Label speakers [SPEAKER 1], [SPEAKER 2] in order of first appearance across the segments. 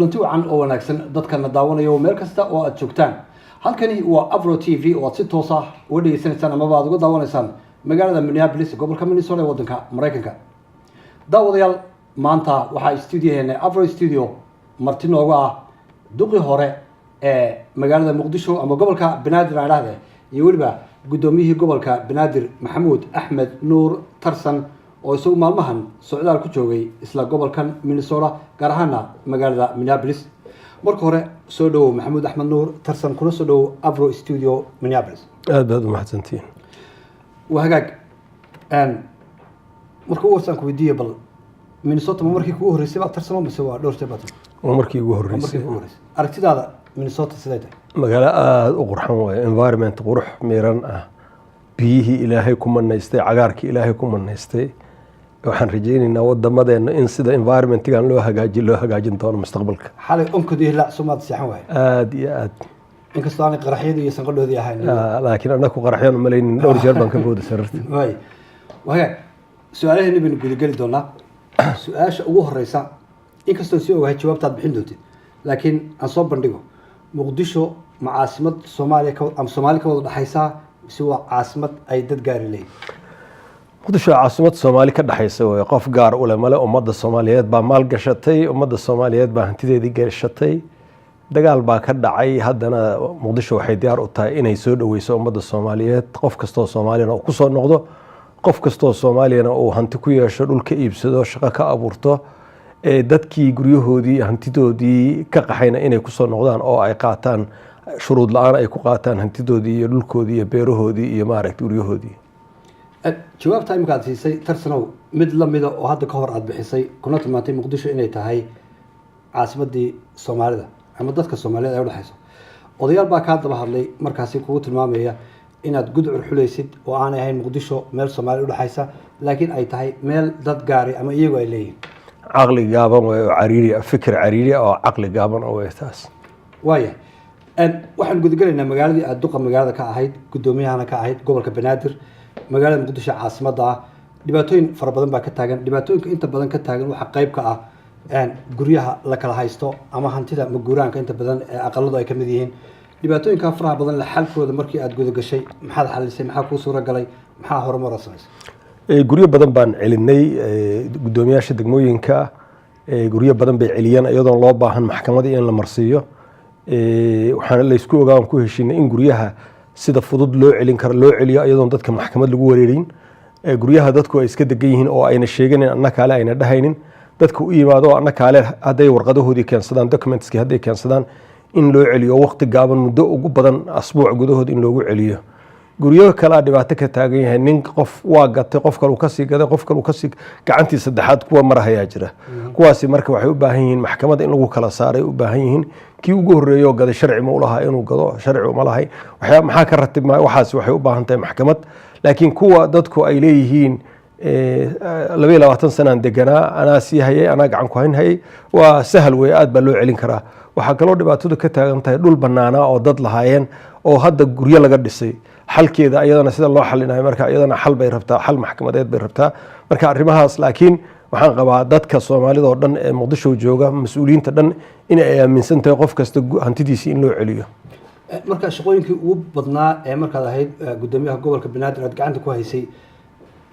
[SPEAKER 1] Kulanti wacan oo wanaagsan dadkana daawanaya meel kasta oo aad joogtaan. Halkani waa Afro TV oo aad si toos ah uga dhegeysanaysaan amaba aad uga daawanaysaan magaalada Minneapolis, gobolka Minnesota ee waddanka Maraykanka. Daawadayaal, maanta waxaa studioheena Afro Studio marti nooga ah duqii hore ee magaalada Muqdisho ama gobolka Banaadir aan dhahde, iyo weliba guddoomiyihii gobolka Banaadir, Maxamuud Axmed Nuur Tarsan, oo isagu maalmahan socdaal ku joogay isla gobolkan Minnesota, gaar ahaana magaalada Minneapolis. Marka hore soo dhawow, Maxamuud Axmed Nuur Tarsan, kuna soo dhawow Afro Studio Minneapolis.
[SPEAKER 2] Aad baad u mahadsantihiin.
[SPEAKER 1] Waa hagaag. Marka ugu horse aan ku weydiiye, bal Minnesota ma markii kugu horreysay baa, Tarsano, mise waa dhowr jeer baad?
[SPEAKER 2] Waa markii ugu
[SPEAKER 1] Waa markii
[SPEAKER 2] horreysay.
[SPEAKER 1] kugu horreysay. Aragtidaada Minnesota siday tahay?
[SPEAKER 2] Magaalo aada u qurxan waaye, environment qurux miiran ah, biyihii Ilaahay ku manaystay, cagaarkii Ilaahay ku manaystay. Waxaan rajaynaynaa wadamadeena in sida environmentgan loo hagaaji loo hagaajin doono mustaqbalka.
[SPEAKER 1] Xalay onkod iyo hilaac somaad seexan waaye?
[SPEAKER 2] Aada iyo aad.
[SPEAKER 1] Inkastoo aanay qaraxyadii iyo sanqadhoodii ahayn.
[SPEAKER 2] Laakiin annaku qaraxyaan umalaynin, dhowr jeer baan ka booda sararta.
[SPEAKER 1] Waay, waa hagaag. Su-aalaheeni baynu gudageli doonaa. Su-aasha ugu horeysa, inkastoo si ogahay jawaabtaad bixin doontid, laakiin aan soo bandhigo: Muqdisho ma caasimad Soomaaliya ka ama Soomaali ka wada dhexaysaa, mise waa caasimad ay dad gaari leeyihin?
[SPEAKER 2] Muqdisho caasimad Soomaali ka dhexaysa wey, qof gaar u leh male. Ummadda Soomaaliyeed baa maal gashatay, ummadda Soomaaliyeed baa hantideedii gashatay. Dagaal baa ka dhacay, haddana Muqdisho waxay diyaar u tahay inay soo dhoweyso ummadda Soomaaliyeed, qof kastoo Soomaaliyana uu kusoo noqdo, qof kastoo Soomaaliyana uu hanti ku yeesho, dhul ka iibsado, shaqo ka abuurto, ee dadkii guryahoodii hantidoodii ka qaxayna inay kusoo noqdaan oo ay qaataan, shuruud la-aan ay ku qaataan hantidoodii iyo dhulkoodii iyo beerahoodii iyo maaragtay guryahoodii.
[SPEAKER 1] Jawaabta imika aad siisay, Tarsanow, mid lamida oo hadda ka hor aad bixisay, kuna tilmaantay Muqdisho inay tahay caasimadii Soomaalida ama dadka Soomaaliyeed ay udhexayso, odayaal baa kaa daba hadlay, markaasi kugu tilmaamaya inaad gudcur xulaysid oo aanay ahayn Muqdisho meel Soomaaliya udhexaysa, laakiin ay tahay meel dad gaari ama iyagu ay leeyihiin.
[SPEAKER 2] Caqli gaaban way oo cariiri ah, fikir cariiri ah oo caqli gaaban oo way taas.
[SPEAKER 1] Waaya, waxaan gudagelaynaa magaaladii aada duqa magaalada ka ahayd, guddoomiyahana ka ahayd, gobolka Banaadir, magaalada Muqdisho caasimadda ah. Dhibaatooyin fara badan baa ka taagan. Dhibaatooyinka inta badan ka taagan waxaa qayb ka ah guryaha la kala haysto ama hantida maguuraanka inta badan ee aqaladu ay ka mid yihiin. Dhibaatooyinka faraha badan le xalkooda markii aada gudagashay, maxaad xalisay? Maxaa kuu suura galay? Maxaa horumar samaysay?
[SPEAKER 2] Guryo badan baan celinay. Guddoomiyaasha degmooyinka guryo badan bay celiyeen iyadoon loo baahan maxkamadii in la marsiiyo. Waxaana laysku ogaa aan ku heshinay in guryaha sida fudud loo celin karo loo celiyo, iyadoon dadka maxkamad lagu wareerin. Guryaha dadku ay iska degan yihiin oo ayna sheeganin anna kaale ayna dhahaynin, dadka u yimaado oo anna kaale hadday warqadahoodii keensadaan, documentskii hadday keensadaan, in loo celiyo waqti gaaban, muddo ugu badan asbuuc gudahood in loogu celiyo. Guryo kalaa dhibaato ka taagan yahay, nin qof waa gatay, qof kale uu kasii gaday, qof kale uu kasii, gacantii saddexaad kuwa marahayaa jira. Kuwaasi marka waxay u baahan yihiin maxkamad in lagu kala saaray u baahan yihiin. Kii ugu horreeyay oo gaday sharci ma u lahaa inuu gado? Sharci uma lahay. Waxyaa maxaa ka ratib? Waxaas waxay u baahan tahay maxkamad. Laakiin kuwa dadku ay leeyihiin 22 sanaan deganaa, anaa sii hayay, anaa gacan ku hayn hayay, waa sahal wey, aad baa loo celin karaa. Waxaa kaloo dhibaatadu ka taagan tahay dhul banaanaa oo dad lahaayeen oo hadda guryo laga dhisay. Xalkeeda iyadana sida loo xalinayo marka iyadana xal bay rabtaa, xal maxkamadeed bay rabtaa. Marka arrimahaas, laakiin waxaan qabaa dadka Soomaalida oo dhan ee Muqdisho jooga, mas-uuliyiinta dhan, in ay aaminsan tahay qof kasta hantidiisi in loo celiyo.
[SPEAKER 1] Marka shaqooyinkii ugu badnaa ee markaad ahayd guddoomiyaha gobolka Banaadir aad gacanta ku haysay,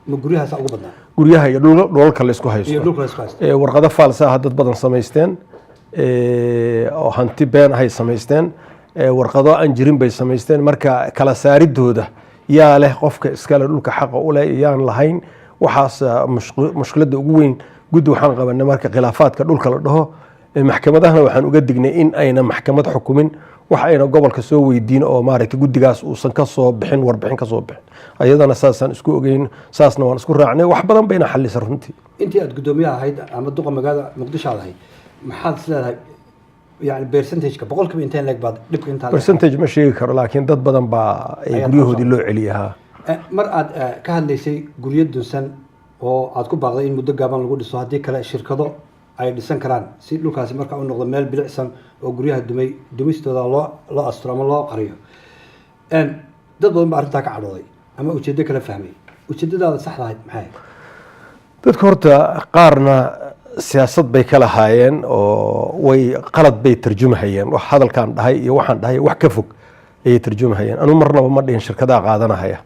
[SPEAKER 1] ma guryahaasa ugu badnaa?
[SPEAKER 2] Guryaha iyo dhulalka laysku haysto.
[SPEAKER 1] Iyo dhulka laysku haysto.
[SPEAKER 2] Warqado faalsa ah dad badan samaysteen, oo hanti been ahay samaysteen, warqado aan jirin bay samaysteen. Marka kala saaridooda, yaa leh, qofka iskale dhulka xaqa u leh, yaan lahayn, waxaas mushkiladda ugu weyn. Guddi waxaan qabanay marka khilaafaadka dhulka la dhaho. Maxkamadahana waxaan uga dignay in ayna maxkamad xukumin wax ayna gobolka soo weydiin oo maaragtay guddigaas uusan ka soo bixin, warbixin ka soo bixin. Ayadana saasaan isku ogeyn, saasna waan isku raacnay. Wax badan bayna xalisa runtii.
[SPEAKER 1] Intii aad guddoomiyaha ahayd ama duqa magaalada Muqdisho aad ahayd, maxaad is leedahay, yani percentageka, boqolkiiba inteen leeg baad dhibka intaa?
[SPEAKER 2] Percentage ma sheegi karo, laakiin dad badan baa
[SPEAKER 1] Ayaa
[SPEAKER 2] guryahoodii
[SPEAKER 1] taasoo.
[SPEAKER 2] loo celiyahaa.
[SPEAKER 1] Mar aad ka hadlaysay guryo dunsan oo aad ku baaqday in muddo gaaban lagu dhiso, haddii kale shirkado ay dhisan karaan, si dhulkaasi marka u noqdo meel bilicsan oo guryaha dumay dumistooda loo asturo ama loo qariyo, dad badan baa arrintaa ka cadhooday ama ujeeddo kala fahmay. Ujeeddadaada saxda ahayd maxay ahayd?
[SPEAKER 2] Dadka horta qaarna Siyaasad bay ka lahaayeen oo way qalad bay tarjumahayeen. Wax hadalkaan dhahay iyo waxaan dhahay wax ka fog ayay tarjumahayeen. Anu marnaba ma dhihin shirkadaha qaadanahaya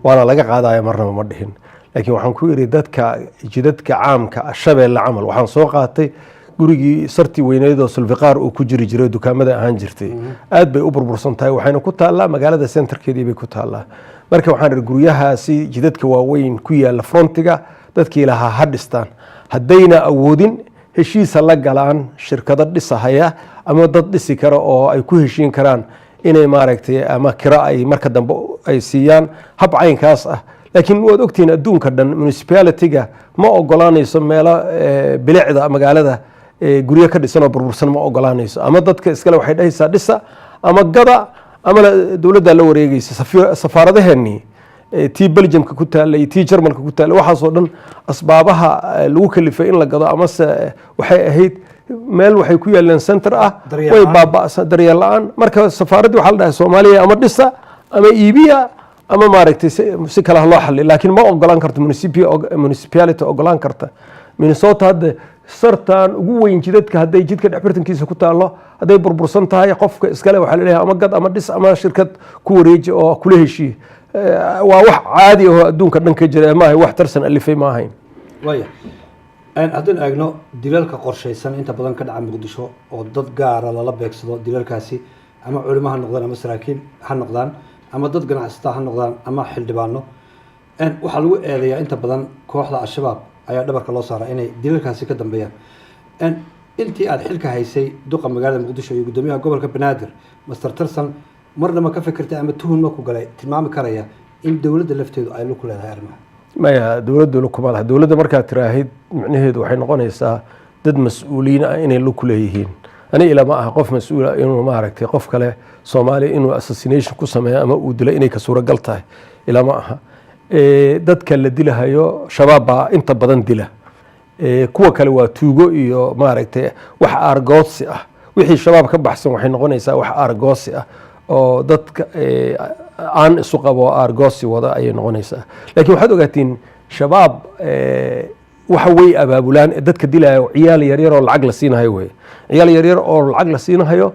[SPEAKER 2] waana laga qaadaya, marnaba ma dhihin. Laakiin waxaan ku idhi dadka jidadka caamka ah, Shabeelle camal, waxaan soo qaatay gurigii sartii weyneed oo Sulfiqaar uu ku jiri jiray, dukaamada ahaan jirtay. Aad bay u burbursan tahay, waxayna ku taallaa magaalada centerkeedii bay ku taallaa. Marka waxaan idhi guryahaasi jidadka waaweyn ku yaalla frontiga, dadkii lahaa ha dhistaan, haddayna awoodin heshiisa la galaan shirkado dhisahaya ama dad dhisi kara oo ay ku heshiin karaan inay maaragtay ama kiro ay marka dambe ay siiyaan, hab caynkaas ah. Laakiin waad ogtihiin, adduunka dhan municipality-ga ma ogolaanayso meelo bilicda magaalada guryo ka dhisan oo burbursan ma ogolaanayso. Ama dadka iskale waxay dhahaysaa dhisa ama gada ama dowladdaa la wareegaysa. Safaaradaheenii, tii Belgiumka ku taallay, tii Jarmalka ku taallay, waxaasoo dhan asbaabaha lagu kalifay in la gado amase waxay ahayd meel waxay ku yaaleen center ah
[SPEAKER 1] Daryeel
[SPEAKER 2] way
[SPEAKER 1] la'aan.
[SPEAKER 2] Baaba'san, daryeel la'aan. Marka safaaraddii waxaa la dhahay Soomaaliya ama dhisa ama iibiya ama maaragtay si kale ha loo xalli, laakiin ma ogolaan karto municipality ogolaan karta. Minnesota hadda sartan ugu weyn jidadka hadday jidka dhex bartankiisa ku taallo, hadday burbursan tahay, qofka iskale waxaa laleeyahay ama gad ama dhis ama shirkad ku wareeji oo kula heshiiye. Waa wax caadi ahoo adduunka dhan ka jira, maaha wax Tarsan alifay ma ahayn.
[SPEAKER 1] Waaya, haddaynu eegno dilalka qorshaysan inta badan ka dhaca Muqdisho oo dad gaara lala beegsado dilalkaasi, ama culimo ha noqdaan ama saraakiil ha noqdaan ama dad ganacsata ha noqdaan ama xildhibaano, waxaa lagu eedeeyaa inta badan kooxda Al-Shabaab ayaa dhabarka loo saaraa inay dilalkaasi ka dambeeyaan. Intii aada xilka haysay duqa magaalada Muqdisho iyo guddoomiyaha gobolka Banaadir, Master Tarsan, marna ma ka fikirtay ama tuhun ma ku galay tilmaami karaya in dowladda lafteedu ay lug ku leedahay arrimaha?
[SPEAKER 2] Maya, dowladdu lug kuma laha. Dowladda markaad tiraahid micnaheedu waxay noqonaysaa dad mas-uuliyiin ah inay lug ku leeyihiin. Ani ilama aha qof mas-uula inuu maaragtay qof kale Soomaaliya inuu assassination ku sameeyo ama uu dilo inay ka suuragal tahay, ilama aha. Dadka la dilahayo Shabaab baa inta badan dila. Kuwa kale waa tuugo iyo maaragtay wax aargoodsi ah. Wixii Shabaab ka baxsan waxay noqonaysaa wax aargoosi ah oo dadka aan isu qabo aargoosi wada ayay noqonaysaa. Laakiin waxaad ogaatiin Shabaab waxa way abaabulaan ee dadka dilaya ciyaal yaryar oo lacag la siinahayo wey, ciyaal yaryar oo lacag la siinahayo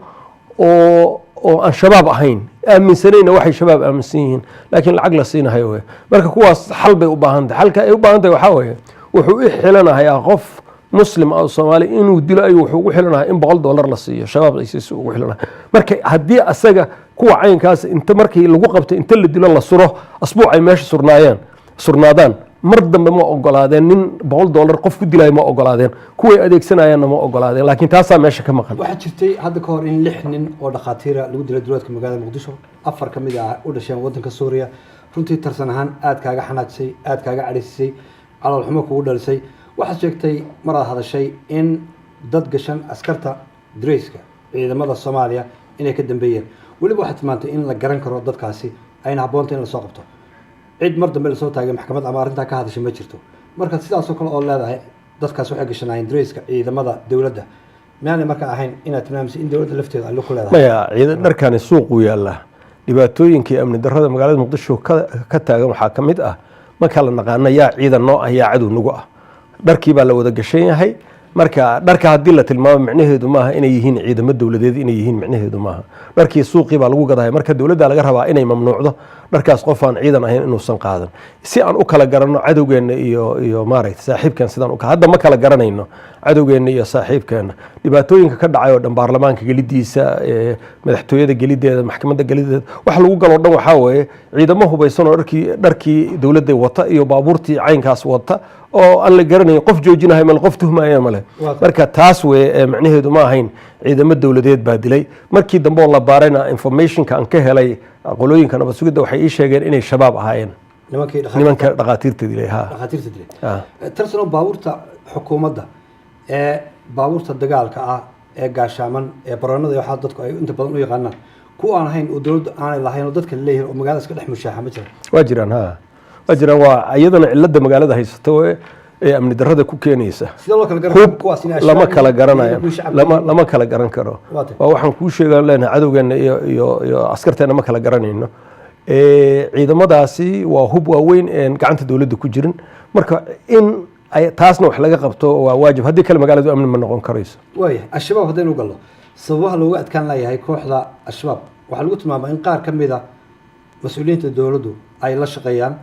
[SPEAKER 2] oo aan Shabaab ahayn, aaminsanayna waxay Shabaab aaminsan yihiin, laakiin lacag la siinahayo wey. Marka kuwaas xal bay u baahan tahay. Xalka ay u baahan tahay waxaa weeye, wuxuu u xilanahayaa qof Muslim ah oo Soomaali inuu dilo ayuu wuxuu ugu xilanayaa in $100 la siiyo, Shabaab ay siiso ugu xilanaya. Marka haddii asaga kuwa caynkaas inta markii lagu qabto inta la dilo la suro, asbuuc ay meesha surnaayeen surnaadaan, mar dambe ma ogolaadeen nin $100 qof ku dilayo, ma ogolaadeen, kuway adeegsanayaanna ma ogolaadeen. Laakiin taasaa meesha ka maqan.
[SPEAKER 1] Waxaa jirtay hadda ka hor in lix nin oo dhakhaatiira lagu dilay duleedka magaalada Muqdisho, afar ka mid ah u dhasheen waddanka Suuriya. Runtii Tarsan ahaan aad kaaga xanaajisay, aad kaaga cadhaysisay, calool xumo kugu dhalisay. Waxaad sheegtay maraad hadashay in dad gashan askarta dareyska ciidamada Soomaaliya inay ka dambeeyeen. Weliba waxaad tilmaantay in la garan karo dadkaasi, ayna habboonta in lasoo qabto. Cid mar dambe lasoo taagay maxkamad ama arrintaa ka hadashay ma jirto. Marka sidaasoo kale oo leedahay dadkaas waxay gashanaayeen dareyska ciidamada dowladda, miyaanay markaa ahayn inaad tilmaamaysa in dowladda lafteeda ay lug ku leedahay?
[SPEAKER 2] Maya, ciidan dharkani suuquu yaallaa. Dhibaatooyinkii amni darrada magaalada Muqdisho ka taagan waxaa ka mid ah ma kala naqaano yaa ciidan noo ah, yaa cadow nagu ah. Dharkii baa la wada gashan yahay. Marka dharka haddii la tilmaamo micnaheedu maaha inay yihiin ciidamo dowladeed inay yihiin, micnaheedu maaha. Dharkii suuqii baa lagu gadaya. Marka dowladda laga rabaa inay mamnuucdo dharkaas, qof aan ciidan ahayn inuusan qaadan, si aan u kala garanno cadowgeenna iyo maaragtay saaxiibkan. Sidaan u hadda ma kala garanayno cadowgeenna iyo saaxiibkeenna. Dhibaatooyinka ka dhacay oo dhan, baarlamaanka gelidiisa, madaxtooyada gelideeda, maxkamadda gelideeda, wax lagu galoo dhan waxaa weeye ciidamo hubaysan oo dharkii dowladda wata iyo baabuurtii caynkaas wata oo aan la garanayn, qof joojinahay male, qof tuhmaya male. Marka taas weye ee macnaheedu ma ahayn ciidamo dowladeed baa dilay. Markii dambe oo la baarayna, informationka aan ka helay qolooyinka nabad sugidda waxay ii sheegeen inay Shabaab ahaayeen
[SPEAKER 1] nimankii
[SPEAKER 2] nimanka dhakhaatiirta dilay, ha.
[SPEAKER 1] Dhakhaatiirta dilay. Tarsano, baabuurta xukuumadda ee baabuurta dagaalka ah ee gaashaaman ee baroonada waxaa dadku ay inta badan u yaqaanaan, kuwa aan ahayn oo dowladdu aanay lahayn oo dadka leeyihin oo magaalada iska dhex mushaaxa ma jira?
[SPEAKER 2] Waa jiraan, ha, waa jiraan. Waa iyadana cilada magaalada haysato ee amni darrada ku keenaysa.
[SPEAKER 1] Sidee loo kala garan
[SPEAKER 2] hub
[SPEAKER 1] kuwaas inay
[SPEAKER 2] lama
[SPEAKER 1] Al-Shabaab
[SPEAKER 2] kala
[SPEAKER 1] yihiin
[SPEAKER 2] garanayo.
[SPEAKER 1] iyo kuwii shacabka
[SPEAKER 2] Lama
[SPEAKER 1] yihiin?
[SPEAKER 2] Lama kala garan karo.
[SPEAKER 1] Waa tahay.
[SPEAKER 2] Waa waxaan kuu sheegaan leenahay cadowgeena iyo askarteena ma kala garanayno. Ciidamadaasi waa hub waaweyn een gacanta dowladda ku jirin. Marka in Taasna wax laga qabto waa waajib. Haddii kale magaaladu amni ma noqon karayso.
[SPEAKER 1] Waayahay, Al-Shabaab haddaynu galno, sababaha looga adkaan layahay kooxda Al-Shabaab waxaa lagu tilmaamaa in qaar ka mid a mas-uuliyiinta dowladdu ay la shaqeeyaan.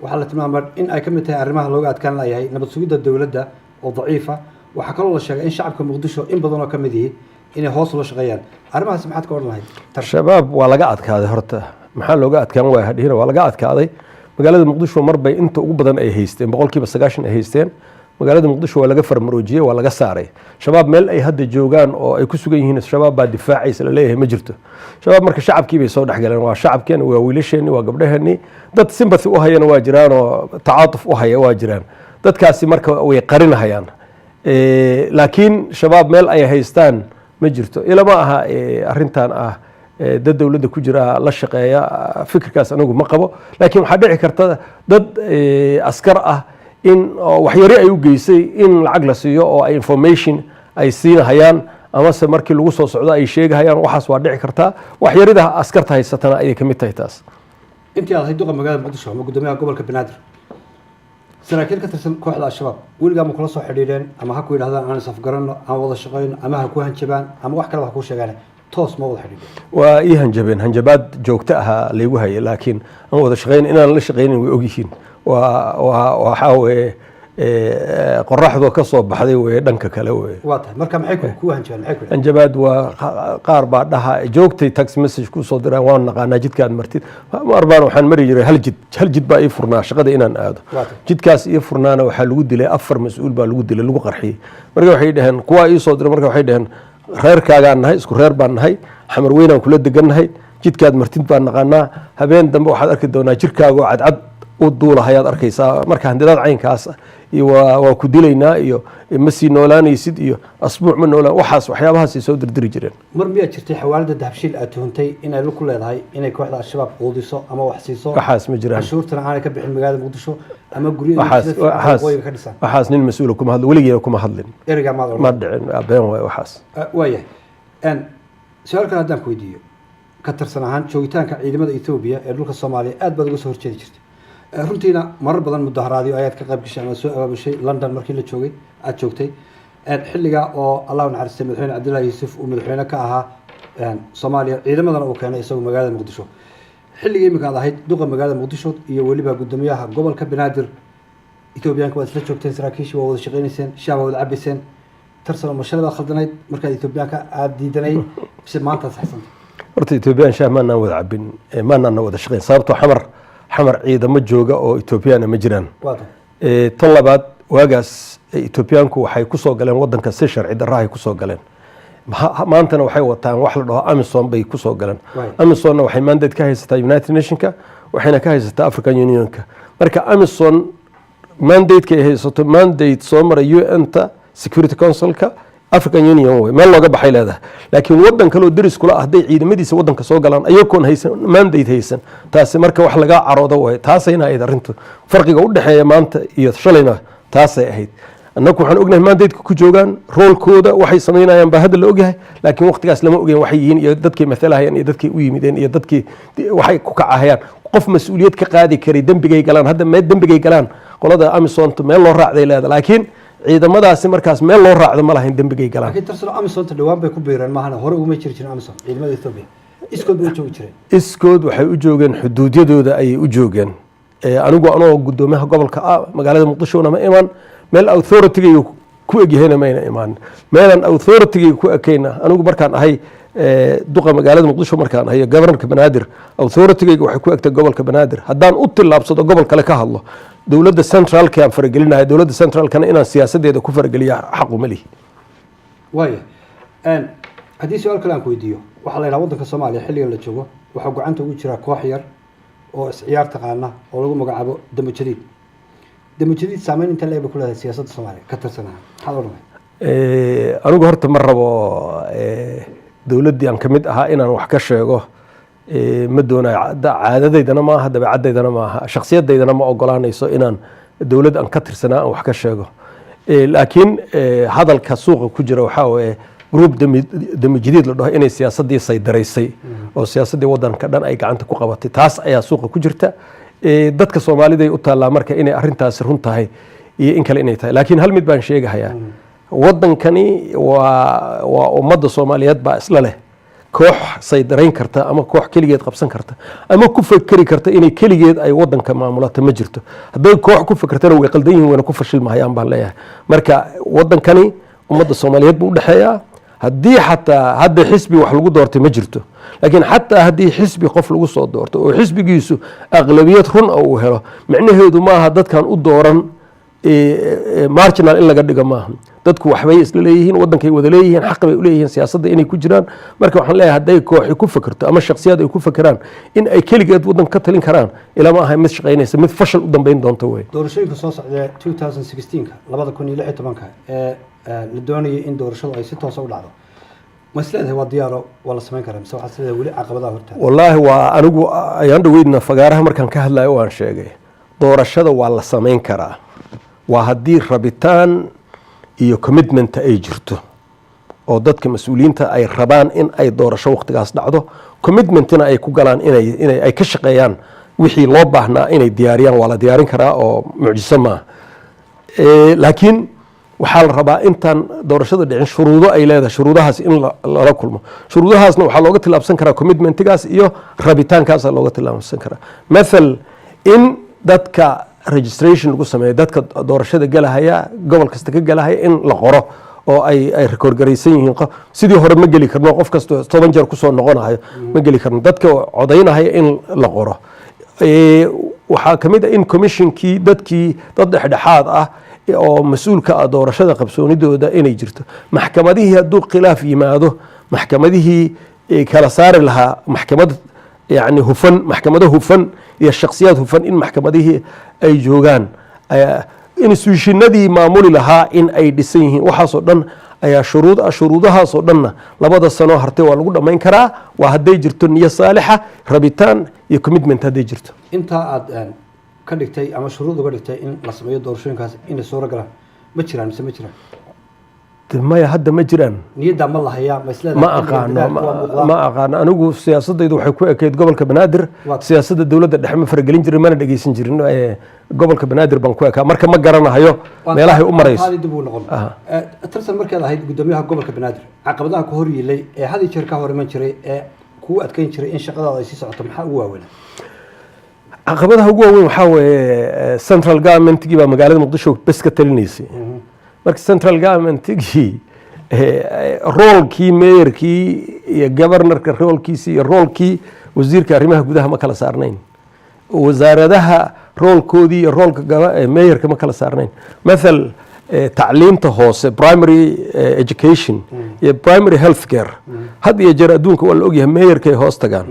[SPEAKER 1] Waxaa la tilmaamaa in ay ka mid tahay arrimaha looga adkaan layahay nabad sugidda dowladda oo daciifa. Waxaa kaloo la sheegay in shacabka Muqdisho in badan oo ka mid yihi inay hoos ula shaqeeyaan. Arrimahaasi maxaad ka odhan lahayd?
[SPEAKER 2] Shabaab waa laga adkaaday. Horta maxaa looga adkaan waaya hadhihina, waa laga adkaaday. Magaalada Muqdisho mar bay inta ugu badan ay haysteen, 90% ay haysteen. Magaalada Muqdisho waa laga farmaroojiyey, waa laga saaray. Shabaab meel ay hadda joogaan oo ay ku sugan yihiin Shabaab baa difaacaysa laleeyahay ma jirto. Shabaab marka shacabkii bay soo dhexgaleen. Waa shacabkeeni, waa wiilasheeni, waa gabdhaheenni. Dad sympathy u hayana waa jiraan oo tacaatuf u haya waa jiraan. Dadkaasi marka way qarinahayaan. Laakiin Shabaab meel ay haystaan ma jirto. Ilama aha arrintan ah dad dowladda ku jira la shaqeeya. Fikirkaas anigu ma qabo, laakiin waxaa dhici karta dad askar ah in waxyari ay u geysay in lacag la siiyo oo ay information ay siinahayaan, amase markii lagu soo socdo ay sheegahayaan. Waxaas waa dhici kartaa. Waxyarida askarta haysatana ayay ka mid tahay taas.
[SPEAKER 1] Intii aad ahayd duqa magaalada Muqdisho ama guddoomiyaha gobolka Banaadir, saraakiil ka tirsan kooxda Al-Shabaab weligaa ma kula soo xidhiidheen, ama ha ku yidhahdaan aan is afgaranno, aan wada shaqayno, ama ha ku hanjabaan, ama wax kaleba ha kuu sheegaan, toos ma wada xidhiidheen?
[SPEAKER 2] Waa ii hanjabeen. Hanjabaad joogto ahaa laygu hayay, laakiin aan wada shaqayn inaan la shaqaynin way ogyihiin. Waa waxaa weeye qoraxdoo ka soo baxday weye dhanka kale weye.
[SPEAKER 1] Waa tahay. Marka maxay ku hanjabeen? Maxay ku yidhahdeen?
[SPEAKER 2] Hanjabaad waa qaar baa dhaha joogtay, text message kusoo diraan: "Waan naqaanaa jidkaad martid." Mar baan waxaan mari jiray hal jid, hal jid baa ii furnaa shaqada inaan aado.
[SPEAKER 1] Waa tahay.
[SPEAKER 2] Jidkaas ii furnaana waxaa lagu dilay afar mas-uul baa lagu dilay, lagu qarxiyey. Marka waxay dhaheen, kuwaa ii soo diray, marka waxay dhaheen: "Reerkaagaan nahay, isku reer baan nahay, Xamar Weynaan kula degannahay, jidkaad martid baan naqaanaa. Habeen dambe waxaad arki doonaa jirkaagoo cadcad u duulahayaad arkaysaa." Marka handidaad caynkaas ah iyo waa ku dilaynaa iyo ma sii noolaanaysid iyo asbuuc ma noolaan, waxaas waxyaabahaasay soo dirdiri jireen.
[SPEAKER 1] Mar miyaa jirtay xawaalada Dahabshiil aad tuhuntay inay lug ku leedahay inay kooxda Al-Shabaab quudiso ama wax siiso?
[SPEAKER 2] Waxaas ma jiraan.
[SPEAKER 1] Cashuurtana aanay ka bixin magaalada Muqdisho ama guryo
[SPEAKER 2] waxaas waxaas
[SPEAKER 1] waqooyiga ka dhisan?
[SPEAKER 2] Waxaas nin mas-uula kuma hadlo, weligeena kuma hadlin.
[SPEAKER 1] Ereygaa maad odhan?
[SPEAKER 2] Ma dhicin, waa been waay waxaas.
[SPEAKER 1] Waayahay. Su-aal kale haddaan ku weydiiyo, ka tirsan ahaan joogitaanka ciidamada Etoobiya ee dhulka Soomaaliya aad baad uga soo horjeedi jirtay. Runtiina marar badan mudaharaadyo ayaad ka qayb gashay ama soo abaabushay London markii la joogay aad joogtay. Xilligaa oo Allah u naxariistay madaxweyne Cabdullahi Yuusuf uu madaxweyne ka ahaa Soomaaliya, ciidamadana uu keenay isagoo magaalada Muqdisho, xilligii iminka aad ahayd duqa magaalada Muqdisho iyo weliba guddoomiyaha gobolka Banaadir, Etoobiyaanka waad isla joogteen, saraakiishii waa wada shaqaynayseen, shaah waa wada cabayseen. Tarsan ma shalay baad khaldanayd markaad Etoobiyaanka aada diidanayd, mise maantaad saxsantay?
[SPEAKER 2] Horta Etoobiyaan shaah maanaan wada cabin, maanaana wada shaqayn, sababtoo Xamar ciidamo jooga oo Etoobiyaana ma jiraan.
[SPEAKER 1] Waa tahay.
[SPEAKER 2] Tan labaad, waagaas Etoobiyaanku waxay kusoo galeen wadanka si sharci darrahay kusoo galeen. Maantana waxay wataan wax la dhaho AMISOM bay kusoo galeen. AMISOMna waxay mandate ka haysataa United Nationka, waxayna ka haysataa African Unionka. Marka AMISOM mandate-ka ay haysato, mandate soo maray UN-ta, Security Council-ka, African Union wey, meel looga baxay leedahay. Laakiin wadan kaloo deris kula ah hadday ciidamadiisa wadanka soo galaan ayagoon haysan mandate haysan, taasi marka wax laga caroodo way. Taasayna ahayd arrintu. Farqiga u dhexeeya maanta iyo shalayna taasay ahayd. Annagu waxaan ognahay mandate-ka ku joogaan, roolkooda, waxay samaynayaan baa hadda la ogyahay, laakiin waqtigaas lama ogeyn waxay yihiin iyo dadkay matalahayaan iyo dadkay u yimideen iyo dadkii waxay ku kacahayaan. Qof mas-uuliyad ka qaadi karay dembigay galaan hadda mee dembigay galaan qolada AMISOMta meel loo raacday leeda, laakiin ciidamadaasi markaas meel loo raacdo ma lahayn dembigay galaan.
[SPEAKER 1] Laakiin tarsano AMISOMta dhawaan bay ku biireen maahane, hore uguma jiri jirin AMISOM. Ciidamada Ethiopia iskood bay u joogi jireen.
[SPEAKER 2] Iskood waxay u joogeen, xuduudyadooda ayay u joogeen. Anigu anoo guddoomiyaha gobolka ah magaalada Muqdishona ma iman, meel authority-gayga ku egyahayna mayna imaan. Meelaan authority-gayga ku ekayna, anigu markaan ahay duqa magaalada Muqdisho, markaan ahay governorka Banaadir, authority-gayga waxay ku egtay gobolka Banaadir. Haddaan u tillaabsado gobol kale ka hadlo, dowladda centralka aan faragelinahay. Dowladda centralkana inaan siyaasadeeda ku farageliya xaqu ma lihi.
[SPEAKER 1] Waaya, haddii su-aal kale aan ku weydiiyo, waxaa la yidhaha waddanka Soomaaliya xilligan la joogo waxaa gacanta ugu jira koox yar oo isciyaar taqaana oo lagu magacaabo Damo Jadiid. Damo Jadiid saameyn inta leeg bay ku leedahay siyaasadda Soomaaliya, ka tirsanaha maxaad odhanay?
[SPEAKER 2] Anigu horta ma rabo dowladdii aan ka mid ahaa inaan wax ka sheego. Ma doonayo. Caadadaydana maaha, dabeecadaydana maaha, shakhsiyadaydana ma ogolaanayso inaan dowlad aan ka tirsanaa aan wax ka sheego. Laakiin hadalka suuqa ku jira waxaa weeye group Dami Jadiid la dhaho inay siyaasaddii saydaraysay oo siyaasaddii waddanka dhan ay gacanta ku qabatay. Taas ayaa suuqa ku jirta. Dadka Soomaaliday u taallaa marka inay arrintaasi run tahay. Iyo in kale inay tahay, laakiin hal mid baan sheegahayaa: waddankani waa ummadda Soomaaliyeed baa isla leh. Koox saydarayn karta ama koox keligeed qabsan karta ama ku fekeri karta inay keligeed ay wadanka maamulata ma jirto. Hadday koox ku fekertana, way qaldan yihiin, wayna ku fashilmahayaan baan leeyahay. Marka wadankani ummadda Soomaaliyeed buu udhexeeyaa. Haddii xataa hadda xisbi wax lagu doortay ma jirto, laakiin xataa haddii xisbi qof lagu soo doorto oo xisbigiisu aqlabiyad run a uu helo, micnaheedu maaha dadkan u dooran marginal in laga dhigo maaha. Dadku waxbay isla leeyihiin, wadankay wada leeyihiin, xaq bay uleeyihiin siyaasadda inay ku jiraan. Marka waxaan leeyahay, hadday kooxi ku fekerto ama shakhsiyaad ay ku fekeraan in ay keligeed wadanka ka talin karaan, ilama aha mid shaqaynaysa, mid fashal u dambeyn doonto wey.
[SPEAKER 1] Doorashooyinka soo socdee 2016ka, 2016ka, ee la doonayay in doorashadu ay si toosa u dhacdo, ma is leedahay waa diyaaro, waa la samayn karaa, mise waxaad is leedahay weli caqabadaha hortaagan?
[SPEAKER 2] Wallaahi, waa anigu ayaan dhaweydna fagaaraha markaan ka hadlayo waan sheegay, doorashada waa la samayn karaa, waa haddii rabitaan iyo commitment ay jirto oo dadka mas-uuliyiinta ay rabaan in ay doorasho waqtigaas dhacdo, commitmentina ay ku galaan inay ay ka shaqeeyaan wixii loo baahnaa inay diyaariyaan. Waa la diyaarin karaa oo mucjiso maaha. Laakiin waxaa la rabaa intaan doorashada dhicin shuruudo ay leedahay, shuruudahaas in lala kulmo. Shuruudahaasna waxaa looga tillaabsan karaa commitmentigaas iyo rabitaankaasa looga tillaabsan karaa. Mathal, in dadka registration lagu sameeyo, dadka doorashada galahaya, gobol kasta ka galahaya, in la qoro oo ay record garaysan yihiin. Sidii hore ma geli karno, qof kasta 10 jeer kusoo noqonayo ma geli karno. Dadka codaynahaya in la qoro. Waxaa ka mid ah in commissionkii dadkii dad dhexdhexaad ah oo mas-uulka ah doorashada qabsoonidooda inay jirto. Maxkamadihii, hadduu khilaaf yimaado, maxkamadihii kala saari lahaa, maxkamad yani hufan, maxkamado hufan iyo shakhsiyaad hufan in maxkamadihii ay joogaan, institutionadii maamuli lahaa in ay dhisan yihiin. Waxaasoo dhan ayaa shuruud ah. Shuruudahaasoo dhanna 2da sano hartay waa lagu dhammayn karaa, waa hadday jirto niyo saalixa, rabitaan iyo commitment hadday jirto.
[SPEAKER 1] Intaa aad ka dhigtay ama shuruud uga dhigtay in la sameeyo doorashooyinkaas inay suuro galaan, ma jiraan mise ma jiraan?
[SPEAKER 2] Maya, hadda ma jiraan.
[SPEAKER 1] Niyaddaa ma lahayaa, ma isleedahay?
[SPEAKER 2] Ma aqaano, ma aqaano. Anigu siyaasadaydu waxay ku ekeyd gobolka Banaadir. Siyaasadda dowladda dhexe ma faragelin jirin, mana dhegeysan jirin. Gobolka Banaadir baan ku ekaa, marka ma garanahayo meelahay u marayso.
[SPEAKER 1] Dib uu noqon Tarsan, markaad ahayd guddoomiyaha gobolka Banaadir, caqabadaha ku hor yiilay ee had iyo jeer ka hor iman jiray ee kugu adkeyn jiray in shaqadaada ay sii socoto, maxaa ugu waaweynaa?
[SPEAKER 2] Caqabadaha ugu waaweyn waxaa weeye central governmentigii baa magaalada Muqdisho bes ka talinaysay. Marka central governmentigii roolkii mayorkii iyo governorka roolkiisii iyo roolkii wasiirka arrimaha gudaha ma kala saarnayn, wasaaradaha roolkoodii iyo roolka mayorka ma kala saarnayn. Mathal, tacliinta hoose, primary education iyo primary health care, had iyo jeer adduunka waa la ogyahay mayorkay hoos tagaan.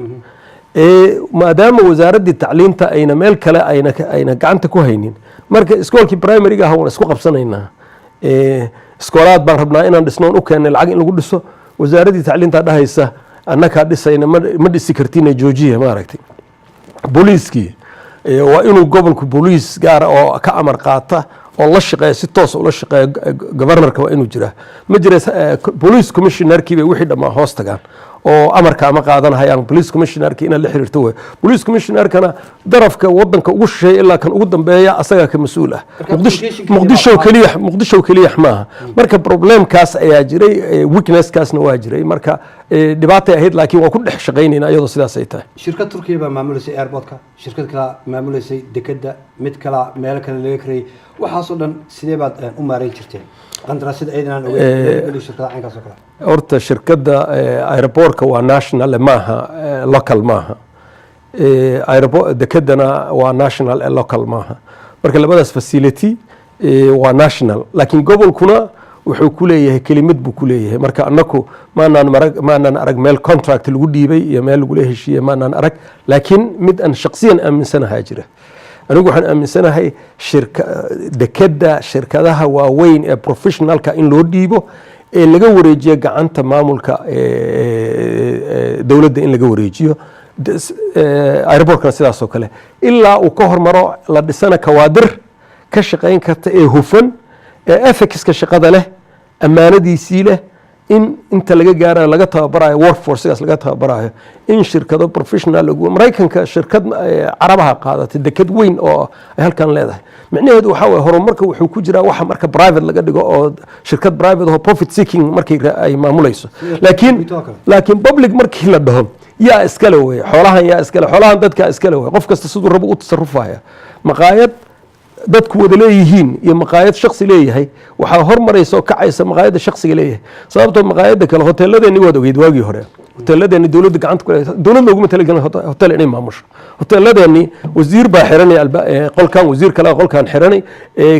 [SPEAKER 2] Maadaama wasaaraddii tacliinta ayna meel kale ayna gacanta ku haynin, marka iskoolkii primaryga ah waan isku qabsanaynaa. Iskoolaad baan rabnaa inaan dhisno oon u keennay lacag in lagu dhiso, wasaaraddii tacliinta dhahaysa annakaa dhisayna, ma dhisi kartina, joojiya. Maaragtay, booliiskii waa inuu gobolku booliis gaara oo ka amar qaata oo la shaqeeya, si toos ula shaqeeya governorka waa inuu jiraa. Ma jira. Police commissionerkii bay wixii dhammaa hoos tagaan oo amarka ama qaadanahayaan police commissionerki inaad la xiriirto wey. Police commissionerkana darafka wadanka ugu shisheeya ilaa kan ugu dambeeya asagaa ka mas-uul ah. Muqdisho keliya, Muqdisho keliya maaha. Marka problemkaas ayaa jiray, weaknesskaasna waa jiray. Marka dhibaatay ahayd, laakiin waa ku dhex shaqaynayna iyadoo sidaas ay tahay.
[SPEAKER 1] Shirkad Turkiya baa maamuleysay airportka, shirkad kalaa maamuleysay dekeda, mid kalaa meelo kale laga karayay. Waxaasoo dhan sidee baad u maareyn jirteen, qandaraasyada aydanaan ogeyn, shirkadaha caynkaas oo kale?
[SPEAKER 2] Horta shirkadda airportka waa national, maaha local maaha. Dekedana waa national, local maaha. Marka labadaas facility waa national, laakiin gobolkuna wuxuu ku leeyahay kelimad buu ku leeyahay. Marka annaku maanaan marag, maanaan arag meel contract lagu dhiibay iyo meel lagula heshiiyey, maanaan arag. Laakiin mid aan shaqsiyan aaminsanahaa jira. Anigu waxaan aaminsanahay shirka dekedda shirkadaha waaweyn ee professionalka in loo dhiibo ee laga wareejiyo gacanta maamulka dowladda, in laga wareejiyo airportkana sidaas oo kale, ilaa uu ka hormaro la dhisana kawaadir ka shaqayn karta ee hufan ee ethicska shaqada leh, ammaanadiisii leh. In inta laga gaarayo, laga tababarayo workforce-gaas, laga tababarayo in shirkado professional lagu Maraykanka shirkad Carabaha qaadatay deked weyn oo ay halkan leedahay. Micnaheedu waxaa waye, horumarka wuxuu ku jiraa waxa marka private laga dhigo oo shirkad private oo profit seeking markay ay maamulayso, laakiin
[SPEAKER 1] oo kale.
[SPEAKER 2] Laakiin public markii la dhaho, yaa iskale weye xoolahan? Yaa iskale xoolahan? Dadkaa iskale weye. Qof kasta siduu rabo u tasarufaya. Maqaayad dadku wada leeyihiin iyo maqaayad shaksi leeyahay, waxaa hormaraysa oo kacaysa maqaayadda shaksiga leeyahay, sababtoo maqaayadda kale, hoteeladeeni waad ogeyd waagii hore, hoteeladeeni dowladda gacanta ku leedahay, dowlad looguma talagelin hotel inay maamusho. Hoteeladeeni wasiir baa xiranay qolkan, wasiir kale qolkan xiranay,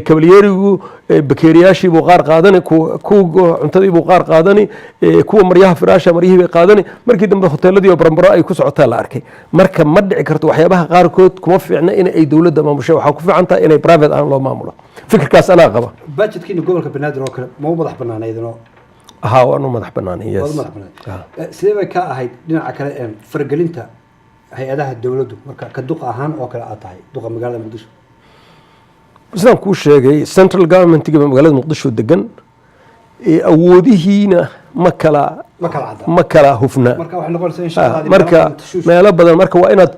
[SPEAKER 2] kabalyeerigu bakeeriyaashii buu qaar qaadanay, kuwa cuntadii buu qaar qaadanay, kuwa maryaha firaasha maryihii bay qaadanay. Markii dambe hoteeladii oo baranbaro ay ku socotaa la arkay. Marka ma dhici karto, waxyaabaha qaarkood kuma fiicna in ay dowladda maamusho, waxaa ku fiican tahay inay private aan loo maamulo. Fikirkaas anaa qaba.
[SPEAKER 1] Budgetkiina gobolka Banaadir oo kale ma u madax banaanaydinoo?
[SPEAKER 2] Haa, waan u madax banaanay, yes.
[SPEAKER 1] Waad u madax banaanayd. Sidee bay ka ahayd dhinaca kale faragelinta hay-adaha dowladdu marka ka duqa ahaan oo kale aad tahay duqa magaalada Muqdisho?
[SPEAKER 2] Sidaan kuu sheegay, central government-iga magaalada Muqdisho degan awoodihiina ma kala
[SPEAKER 1] Ma kala cadda.
[SPEAKER 2] Ma kala hufna.
[SPEAKER 1] Marka waxay noqonaysaa in shaqadaadii
[SPEAKER 2] marka
[SPEAKER 1] meelo badan tashuush.
[SPEAKER 2] Meelo badan marka waa inaad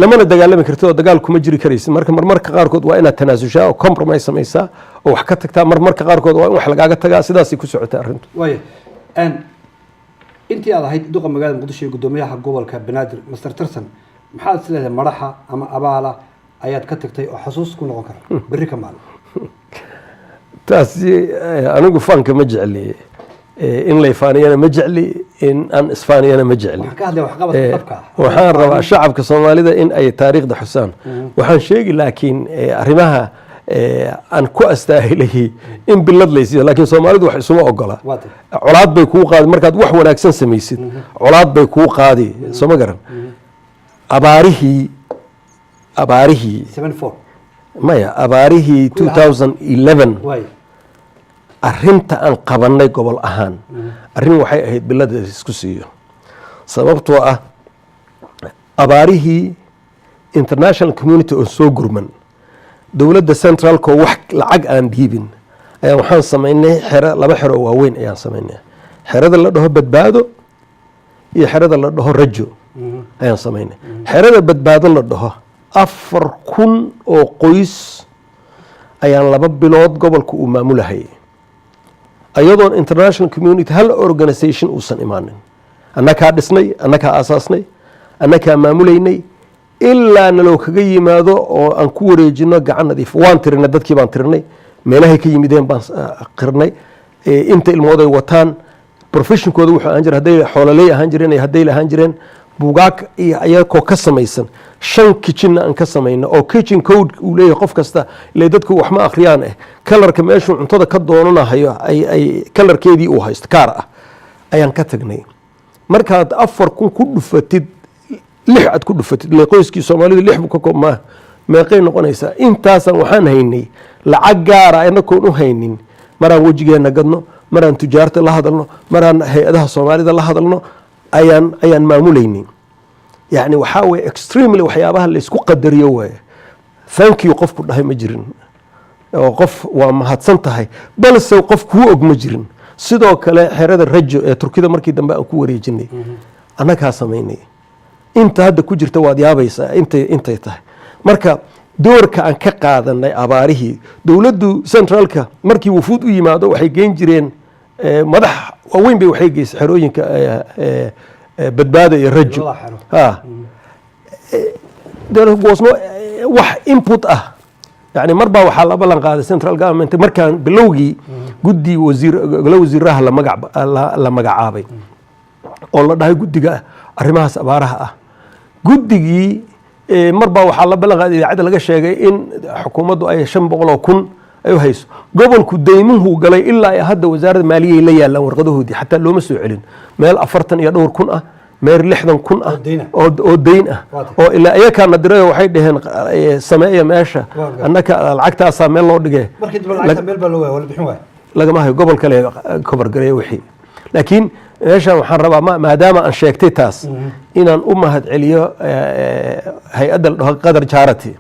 [SPEAKER 2] lamana dagaalami kartid oo dagaal kuma jiri karaysid. Marka marmarka qaarkood waa inaad tanaasushaa oo compromise samaysaa oo wax ka tagtaa, marmarka qaarkood waa in wax lagaaga tagaa. Sidaasay ku socotay arrintu.
[SPEAKER 1] Waaya, intii aad ahayd duqa magaalada Muqdisho iyo guddoomiyaha gobolka Banaadir, Master Tarsan, maxaad is leedahay madaxa ama abaala ayaad ka tagtay oo xasuus ku noqon kara berri ka maalin?
[SPEAKER 2] Taasi anigu faanka ma jecli, in lay faaniyana ma jecli, in aan isfaaniyana ma jecli.
[SPEAKER 1] Waxaan ka hadlaya waxqabadka dhabka ah.
[SPEAKER 2] Waxaan rabaa shacabka Soomaalida in ay taariikhda xusaan. Waxaan sheegi laakiin arrimaha aan ku astaahilay in bilad laysiiyo, laakiin Soomaalidu wax isuma ogola.
[SPEAKER 1] Waa tahay.
[SPEAKER 2] Colaad bay kuu qaadi markaad wax wanaagsan samaysid, colaad bay kuu qaadi, soo ma garan? Abaarihii
[SPEAKER 1] 74?
[SPEAKER 2] Maya, abaarihii 2011.
[SPEAKER 1] Waay.
[SPEAKER 2] Arrinta aan qabanay gobol ahaan, arrin waxay ahayd bilada isku siiyo, sababtoo ah abaarihii international community oo soo gurman, dowladda central-ko wax lacag aan dhiibin, ayaa waxaan samaynay xero, laba xero oo waaweyn ayaan samaynay. Xerada la dhaho Badbaado iyo xerada la dhaho Rajo ayaan samaynay. Xerada Badbaado la dhaho, 4000 oo qoys ayaan 2 bilood gobolka uu maamulahayay, ayadoon international community hal organization uusan imaanin. Annakaa dhisnay, annakaa aasaasnay, annakaa maamulaynay ilaa naloo kaga yimaado oo aan ku wareejino gacan nadiif. Waan tirinay dadkii, baan tirinay meelahay ka yimideen, baan qirnay inta ilmood ay wataan, profession-kooda wuxuu ahaan jiray, hadday xoololey ahaan jireen iyo hadday lahaan jireen. Buugaag iyo ayakoo ka samaysan, shan kitchen-na aan ka samayno oo kitchen code uu leeyahay qof kasta, ile dadku wax ma akhriyaan, kalarka meeshuu cuntada ka doonanahayo ay kalarkeedii uu haysto kaar ah ayaan ka tagnay. Markaad 4000 ku dhufatid lix, aad ku dhufatid, ile qoyskii Soomaalidu lix buu ka koobmaa, meeqay noqonaysaa? Intaasaan waxaan haynay lacag gaara inakoon u haynin, maraan wejigeenna gadno, maraan tujaarta la hadalno, maraan hay-adaha Soomaalida la hadalno, ayaan maamulaynay. Yani waxaa weye extremely waxyaabaha laysku qadariyo waaye. Thank you qofku dhahay ma jirin oo qof waa mahadsan tahay balse qof kuu og ma jirin. Sidoo kale xerada Rajo ee Turkida markii dambe aan ku wareejinay, annagaa samaynay. Inta hadda ku jirta waad yaabaysaa intay tahay. Marka doorka aan ka qaadanay abaarihii, dowladdu central-ka markii wufuud u yimaado waxay geyn jireen madax waaweyn bay waxay geysay xerooyinka Badbaado iyo Rajo.
[SPEAKER 1] Labada xero.
[SPEAKER 2] Ha. There was no wax input ah. Yani mar baa waxaa la ballan qaaday central government markaan bilowgii guddi wasiir, golo wasiiraha la magacaabay oo la dhahay guddiga arrimahaas abaaraha ah. Guddigii mar baa waxaa la ballan qaaday, idaacadda laga sheegay in xukuumaddu ay 500,000 ay u hayso. Gobolku deymuhu galay ilaa ay hadda wasaaradda maaliyay la yaalaan warqadahoodii, xataa looma soo celin. Meel afartan iyo dhowr kun ah, meel 60,000 ah.
[SPEAKER 1] Oo deyn ah.
[SPEAKER 2] Oo deyn ah.
[SPEAKER 1] Waa tahay.
[SPEAKER 2] Oo ilaa iyakaana dirayo, waxay dhaheen sameeya meesha.
[SPEAKER 1] Waa gartay.
[SPEAKER 2] Annaka lacagtaasaa meel loo dhigay.
[SPEAKER 1] Markii dambe lacagta meel baa loo waaya, waa la bixin waaya.
[SPEAKER 2] Lagama hayo, gobol kale cover gareeya wixii. Laakiin meeshan waxaan rabaa maadaama aan sheegtay taas inaan u mahad celiyo hay-adda la dhaho Qatar Charity.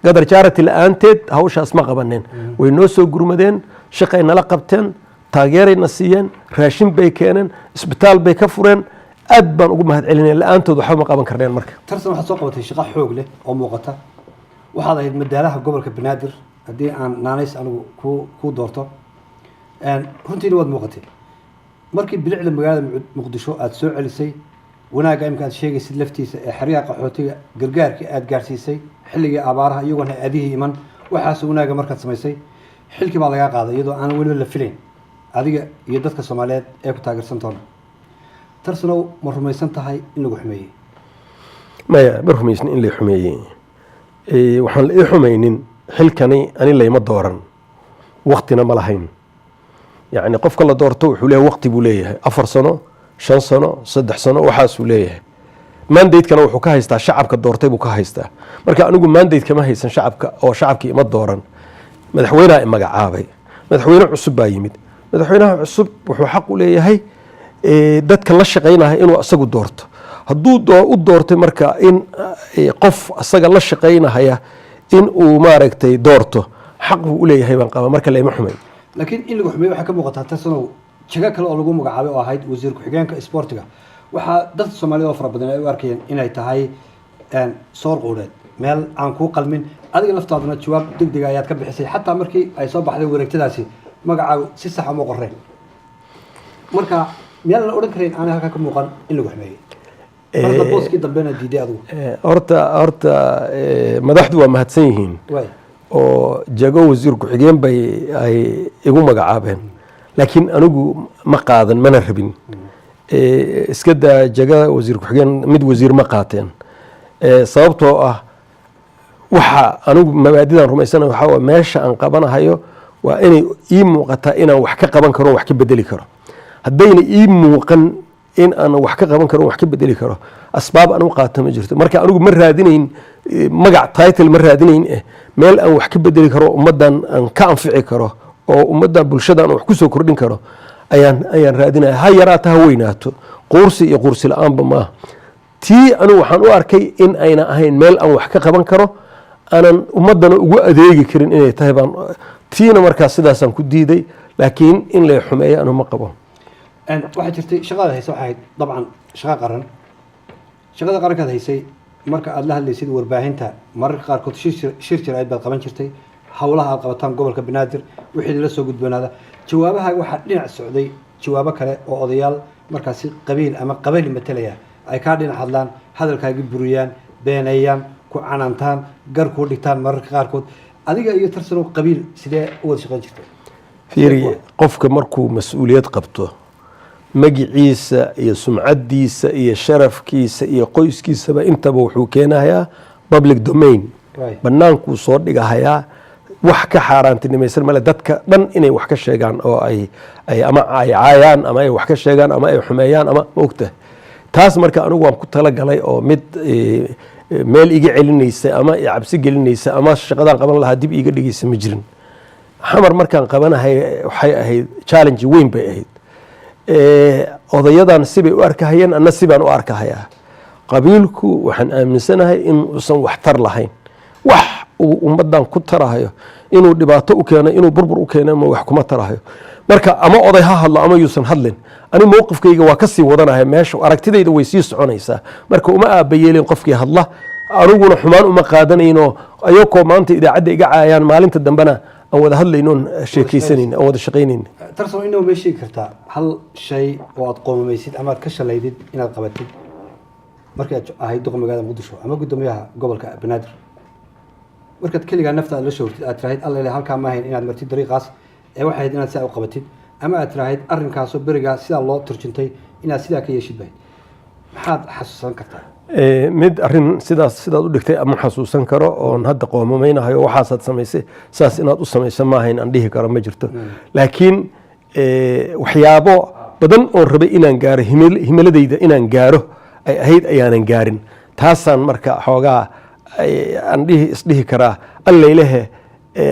[SPEAKER 2] Qatar Charity la-aanteed hawshaas ma qabanin. Way noo soo gurmadeen, shaqay nala qabteen. Taageerayna siiyeen, raashin bay keeneen, isbitaal bay ka fureen. Aad baan ugu mahad celinaya. La-aantood waxba ma qaban karneen marka.
[SPEAKER 1] Tarsan, waxaad soo qabatay shaqo xoog leh oo muuqata. Waxaad ahayd madaalaha gobolka Banaadir, haddii aan naanays anigu ku doorto. Runtiina waad muuqatay markii bilicda magaalada Muqdisho aada soo celisay, wanaagga imika aad sheegaysid laftiisa ee xeryaha qaxootiga, gargaarkii aada gaarsiisay xilligii abaaraha iyagoon hay-adihii iman. Waxaas wanaagga markaad samaysay, xilkii baa lagaa qaaday iyadoo aan weliba la filayn, adiga iyo dadka Soomaaliyeed ee ku taageersan toona. Tarsanow, ma rumaysan tahay in lagu xumeeyey?
[SPEAKER 2] Maya, ma rumaysnin in lay xumeeyey. Waxaan la ii xumaynin, xilkani ani layma dooran, waktina ma lahayn. Yacni qofka la doorto wuxuu leeyahay waqti buu leeyahay, 4 sano, 5 sano, 3 sano, waxaasuu leeyahay. Mandate-kana wuxuu ka haystaa shacabka doortay buu ka haystaa. Marka anigu mandate kama haysan shacabka oo shacabkii ima dooran. Madaxweynaha i magacaabay, madaxweyne cusub baa yimid. Madaxweynaha cusub wuxuu xaq u leeyahay dadka la shaqaynaya inuu isagu doorto. Hadduu u doortay marka in qof asaga la shaqaynahaya in uu maaragtay doorto, xaq buu u leeyahay baan qabaa. Marka layma xumayn.
[SPEAKER 1] Laakiin in lagu xumeeyo waxaa ka muuqataa, Tarsanow, jago kale oo lagu magacaabay oo ahayd wasiir ku-xigeenka isboortiga. Waxaa dadka Soomaalida oo fara badan ay u arkayeen inay tahay soor quureed, meel aan kuu qalmin. Adiga laftaaduna jawaab deg dega ayaad ka bixisay. Xataa markii ay soo baxday wareegtadaasi, magacaagu si sax uma qoreen. Marka miyaan la odhan karayn aanay halkaa ka muuqan in lagu xumeeyey marka booskii dambena diiday adigu?
[SPEAKER 2] Horta madaxdu waa mahadsan yihiin oo jago wasiir ku-xigeen bay ay igu magacaabeen, laakiin anigu ma qaadan mana rabin. Iska daa jaga wasiir ku-xigeen, mid wasiir ma qaateen. Sababtoo ah waxa anigu mabaadidan rumaysana waxaa waa meesha aan qabanahayo waa inay ii muuqataa inaan wax ka qaban karo, wax ka bedeli karo. Haddayna ii muuqan in aan wax ka qaban karo, wax ka bedeli karo, asbaab aan u qaato ma jirto. Marka anigu ma raadinayn magac, title ma raadinayn, meel aan wax ka bedeli karo, ummaddan aan ka anfici karo oo ummaddan bulshada aan wax kusoo kordhin karo ayaan raadinaya, ha yaraato ha weynaato, quursi iyo quursi la-aanba maaha. Tii anigu waxaan u arkay in ayna ahayn meel aan wax ka qaban karo, aanan ummaddana ugu adeegi karin inay tahay baan tiina markaas sidaasaan ku diiday. Laakiin in lay xumeeyo anu ma qabo.
[SPEAKER 1] Waxaa jirtay shaqada haysa waxay ahayd dabcan shaqo qaran. Shaqada qarankaad haysay, marka aad la hadlaysid warbaahinta, mararka qaarkood shir jiraa'id baad qaban jirtay. Howlaha aad qabataan gobolka Banaadir wixii la soo gudboonaada, jawaabaha waxaa dhinac socday jawaabo kale oo odayaal markaasi qabiil ama qabali matalaya ay kaa dhinac hadlaan, hadalkaagi buriyaan, beeneeyaan, ku canantaan, gar kuu dhigtaan mararka qaarkood. Adiga iyo Tarsanow qabiil sidee u wada shaqayn jirtay?
[SPEAKER 2] Fiiri, qofka markuu mas-uuliyad qabto, magiciisa iyo sumcaddiisa iyo sharafkiisa iyo qoyskiisaba intaba wuxuu keenayaa public domain. Bannaankuu soo dhigahayaa. Wax ka xaaraantinimaysan male dadka dhan inay wax ka sheegaan oo ay ama ay caayaan ama ay wax ka sheegaan ama ay xumeeyaan ama ma ogtahay taas. Marka anigu waan ku talagalay oo mid meel iga celinaysa ama i cabsi gelinaysa ama shaqadaan qaban lahaa dib iiga dhigaysa ma jirin. Xamar markaan qabanahay waxay ahayd challenge weyn bay ahayd. Odayadan sibay u arkahayeen, anna sibaan u arkahayaa. Qabiilku waxaan aaminsanahay in uusan waxtar lahayn, wax uu ummaddan ku tarahayo, inuu dhibaato u keeno, inuu burbur u keeno, ama wax kuma tarahayo. Marka ama oday ha hadlo ama yuusan hadlin, ani mowqifkayga waa kasii wadanahay meesha, aragtidayda way sii soconaysaa. Marka uma aabayeelin qofkii hadla, aniguna xumaan uma qaadanayno. Ayakoo maanta idaacadda iga caayaan, maalinta dambena aan wada hadlaynoon sheekeysanayn, aan wada shaqaynayn.
[SPEAKER 1] Tarsan, inoo may sheegi kartaa hal shay oo aad qoomamaysid ama aad ka shalaydid inaad qabatid markii aad ahayd duqa magaalada Muqdisho ama guddoomiyaha gobolka Banaadir, markaad keligaa nafta aad la shawrtid, aad tirahayd, "Alla ilaah, halkaa ma ahayn inaad martid dariiqaas ee waxay ahayd inaad sidaa u qabatid," ama aad tirahayd, "Arrinkaasoo berigaa sidaa loo turjintay inaad sidaa ka yeeshid bahayd"? Maxaad xasuusan kartaa?
[SPEAKER 2] Mid arrin sidaas sidaad u dhigtay ama xasuusan karo oon hadda qoomamaynahayo, waxaasaad samaysay, saas inaad u samayso maahayn aan dhihi karo ma jirto. Laakiin waxyaabo badan oon rabay inaan gaaro, himiladayda inaan gaaro ay ahayd, ayaanan gaarin. Taasaan marka xoogaa aan dhihi isdhihi karaa, allaylehe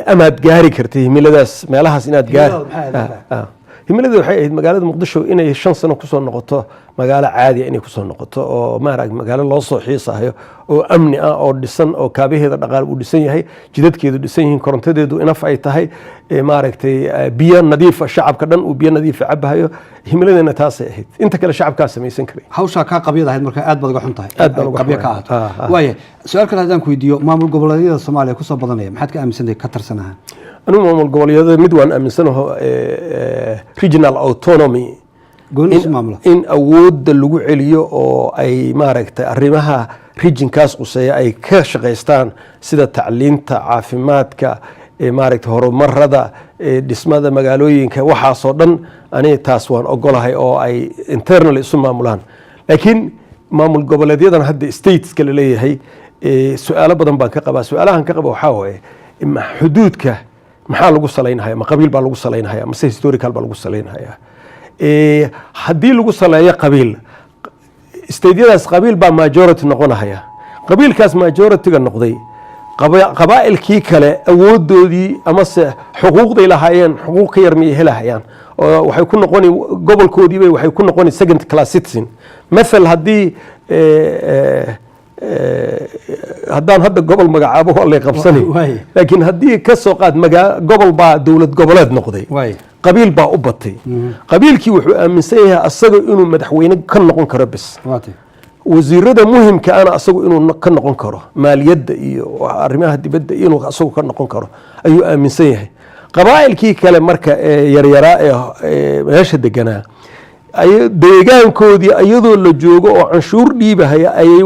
[SPEAKER 2] amaad gaari kartay himiladaas, meelahaas inaad gaari.
[SPEAKER 1] Himiladaada maxay ahayd marka?
[SPEAKER 2] Himilada waxay ahayd magaalada Muqdisho inay 5 sano kusoo noqoto magaalo caadiya, inay kusoo noqoto oo maarag magaalo loo soo xiisahayo oo amni ah oo dhisan oo kaabaheeda dhaqaale uu dhisan yahay, jidadkeedu dhisan yihiin, korontadeedu enough ay tahay, maaragtay, biyo nadiifa, shacabka dhan uu biyo nadiifa cabahayo. Himiladeena taasay ahayd. Inta kale shacabkaa samaysan karay.
[SPEAKER 1] Hawshaa kaa qabyada ahayd, marka aad baad uga xun tahay.
[SPEAKER 2] Aad baan uga
[SPEAKER 1] qabyo ka
[SPEAKER 2] xumahay.
[SPEAKER 1] ahaato. Waaya, su-aal kale haddaan ku weydiiyo, maamul goboleedyada Soomaaliya kusoo badanaya, maxaad ka aaminsantahay ka tarsan ahaan?
[SPEAKER 2] Anigu maamul goboleedyada mid waan aaminsanaho, regional autonomy.
[SPEAKER 1] Gooni isu maamula.
[SPEAKER 2] In awoodda lagu celiyo oo ay maaragtay arrimaha regionkaas quseeya ay ka shaqaystaan, sida tacliinta, caafimaadka, maaragtay horumarada, dhismada magaalooyinka, waxaasoo dhan aniga taas waan ogolahay oo ay internal isu maamulaan. Laakiin maamul goboleedyadan hadda stateska la leeyahay, su-aalo badan baan ka qabaa. Su-aalahan ka qaba waxaa waaye, xuduudka maxaa lagu salaynhaya? Ma qabiil baa lagu salaynhaya mase historical baa lagu salaynhaya? Haddii lagu saleeyo qabiil, stateyadaas qabiil baa majority noqonahaya. Qabiilkaas majority-ga noqday, qabaa'ilkii kale awoodoodii amase xuquuqday lahaayeen xuquuq ka yar miyay helahayaan? Oo waxay ku noqoni gobolkoodiibay waxay ku noqoni second class citizen. Mathal haddii haddaan hadda gobol magacaabo waa lay qabsani. Laakiin haddii ka soo qaad gobol baa dowlad goboleed noqday, qabiil baa u batay. Qabiilkii wuxuu aaminsan yahay asaga inuu madaxweyne ka noqon karo bes, wasiirada muhimka ana asagu inuu ka noqon karo, maaliyadda iyo arrimaha dibadda inuu asagu ka noqon karo ayuu aaminsan yahay. Qabaa'ilkii kale marka ee yaryaraa ee meesha deganaa, deegaankoodii iyadoo la joogo oo canshuur dhiibahaya ayay